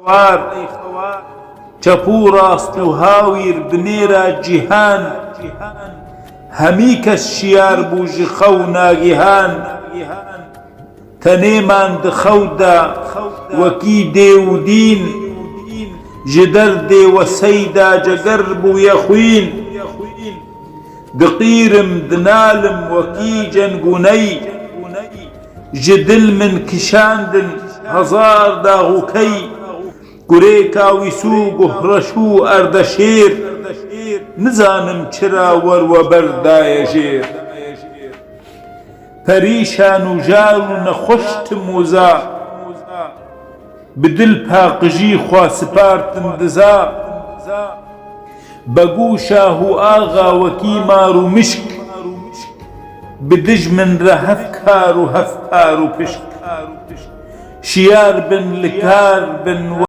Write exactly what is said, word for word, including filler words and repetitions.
xewar, çep û rast û hawîr binêra cîhan, hemî kes şiyar bû ji xew nagihan. Tenê man di xew de wekî dê û dîn, ji derdê weseyda ceger bûye xwîn. Diqîrim, dinalim wekî cengûney, ji dil min kişandin hezar daxûkey. Kurêka Wîsû, Guhreşû, Erdeşêr, nizanim çira wer we berdaye jêr. Perîşan û jar û nexweş tim wiza, bi dil paqijî xwe sipartin diza. Begû şah û axa wekî mar û mişk, bi dijmin re hevkar û hevpar û pişk. Şiyar bin, li kar bin,